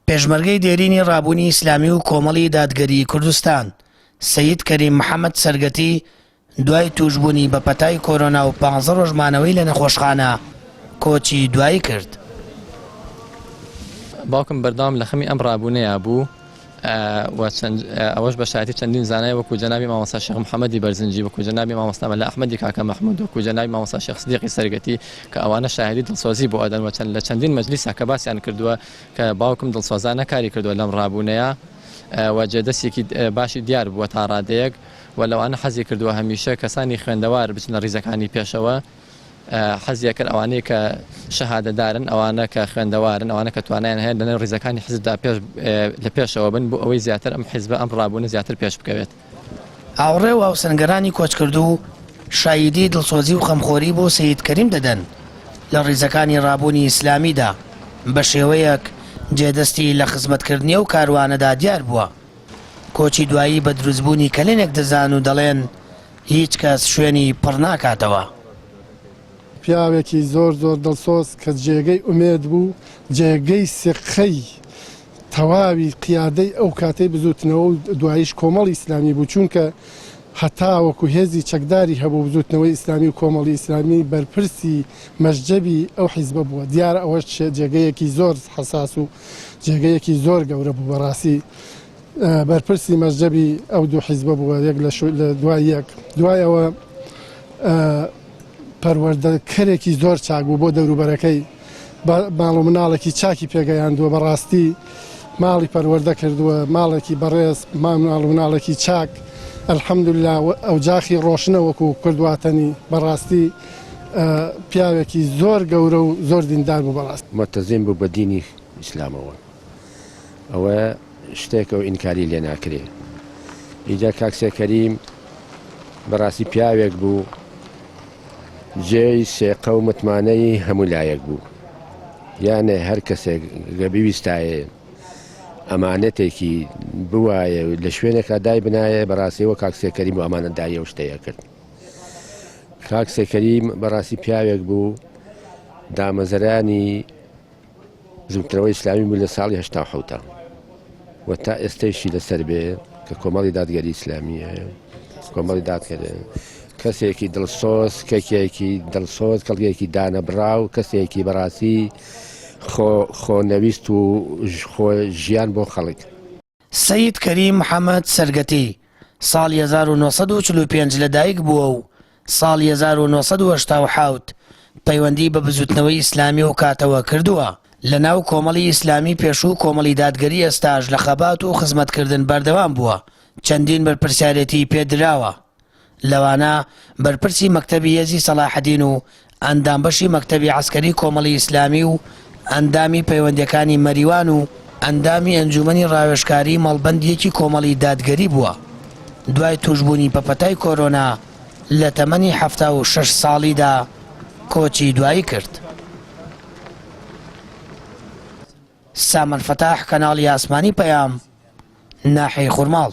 پێشمەرگەی دێرینی ڕابوونی ئیسلامی و کۆمەڵی دادگەریی کوردستان، سەید کەریم محەمەد سەرگەتی دوای تووشبوونی بە پەتای کۆرۆنا و پانزە ڕۆژ مانەوەی لە نەخۆشخانە کۆچی دوایی کرد. باوکم بەردەوام لە خەمی ئەم ڕابوونەیا بوو و چەند ئەوەش بە شایەتی چەندین زانای وەکوو جەنابی مامۆستا شێخ محەمەدی بەرزنجی، وەکوو جەنابی مامۆستا مەلا ئەحمەدی کاکە مەحموود، وەکوو جەنابی مامۆستا شێخ سدیقی سەرگەتی کە ئەوانە شاهیدی دڵسۆزی بۆ ئەدەن و چەند لە چەندین مەجلیسا کە باسیان کردووە کە باوکم دڵسۆزانە کاری کردووە لەم ڕابوونەیا و جێدەستێکی باشی دیار بووە تا ڕادەیەک و لەوانە حەزی کردووە هەمیشە کەسانی خوێندەوار بچنە ڕیزەکانی پێشەوە حەزی ئەکرد ئەوانەی کە شەهادەدارن ئەوانە کە خوێندەوارن ئەوانە کە توانایان هەیە لەنێو ڕیزەکانی حزبدا پێش لە پێشەوە بن بۆ ئەوەی زیاتر ئەم حزبە ئەم ڕابوونە زیاتر پێش بکەوێت. هاوڕێ و هاوسەنگەرانی کۆچکردوو شایدی دڵسۆزی و خەمخۆری بۆ سەید کەریم دەدەن لە ڕیزەکانی ڕابوونی ئیسلامیدا بە شێوەیەک جێدەستی لە خزمەتکردنی ئەو کاروانەدا دیار بووە. کۆچی دوایی بە دروستبوونی کەلێنێک دەزان و دەڵێن هیچ کەس شوێنی پڕ ناکاتەوە. پیاوێکی زۆر زۆر دڵسۆز کە جێگەی ئومێد بوو، جێگەی سیقەی تەواوی قیادەی ئەو کاتەی بزووتنەوە و دواییش کۆمەڵی ئیسلامی بوو، چونکە هەتاوەکو هێزی چەکداری هەبوو بزووتنەوەی ئیسلامی و کۆمەڵی ئیسلامی بەرپرسی مەشجەبی ئەو حیزبە بووە، دیارە ئەوەش جێگەیەکی زۆر حەساس و جێگەیەکی زۆر گەورە بوو بەڕاستی بەرپرسی مەشجەبی ئەو دوو حیزبە بووە یەک لە دوای یەک، دوای ئەوە پەروەردەکەرێکی زۆر چاک بوو بۆ دەوروبەرەکەی، ماڵ و مناڵێکی چاکی پێگەیاندووە، بەڕاستی ماڵی پەروەردە کردووە، ماڵێکی بەڕێز، ماڵ و مناڵێکی چاک، الحمدللە ئەوجاخی ڕۆشنە وەکو کورد واتەنی، بەڕاستی پیاوێکی زۆر گەورە و زۆر دیندار بوو بەڕاستی. مولتەزیم بوو بە دینی ئیسلامەوە ئەوە شتێکە و ئینکاری لێ ناکرێ. ئیجا کاک سێ کەریم بەڕاستی پیاوێک بوو جێی سێقە و متمانەی هەموو لایەک بوو. یانێ هەر کەسێک گە بویستایە ئەمانەتێکی بوایە و لە شوێنێکا دای بنایە بەڕاستی وە کاک سێ کەریم بۆ ئەمانەتداری ئەو شتەیە کرد. کاک سێ کەریم بەڕاستی پیاوێک بوو دامەزرانی بزووتنەوەی ئیسلامی بوو لە ساڵی 87 و تا ئێستەیشی لەسەر بێ کە کۆمەڵی دادگەری ئیسلامیە کۆمەڵی دادگەرێ کەسێکی دڵسۆز کەکێکی دڵسۆز کەڵگێکی دانەبراو کەسێکی بەڕاستی خۆ خۆنەویست و خۆ ژیان بۆ خەڵک. سەید کەریم محەمەد سەرگەتی ساڵی 1945 لەدایک بووە و ساڵی 1987 پەیوەندی بە بزووتنەوەی ئیسلامی ئەو کاتەوە کردووە. لەناو کۆمەڵی ئیسلامی پێشوو و کۆمەڵی دادگەری ئێستاش لە خەبات و خزمەتکردن بەردەوام بووە، چەندین بەرپرسیارێتیی پێ دراوە، لەوانە بەرپرسی مەکتەبی هێزی سەڵاحەدین و ئەندام بەشی مەکتەبی عەسکەری کۆمەڵی ئیسلامی و ئەندامی پەیوەندیەکانی مەریوان و ئەندامی ئەنجومەنی ڕاوێژکاری مەڵبەند یەکی کۆمەڵی دادگەری بووە. دوای توشبوونی بە پەتای کۆرۆنا لە تەمەنی 76 ساڵیدا کۆچی دوایی کرد. سامان فەتاح، کەناڵی ئاسمانی پەیام، ناحیەی خورماڵ.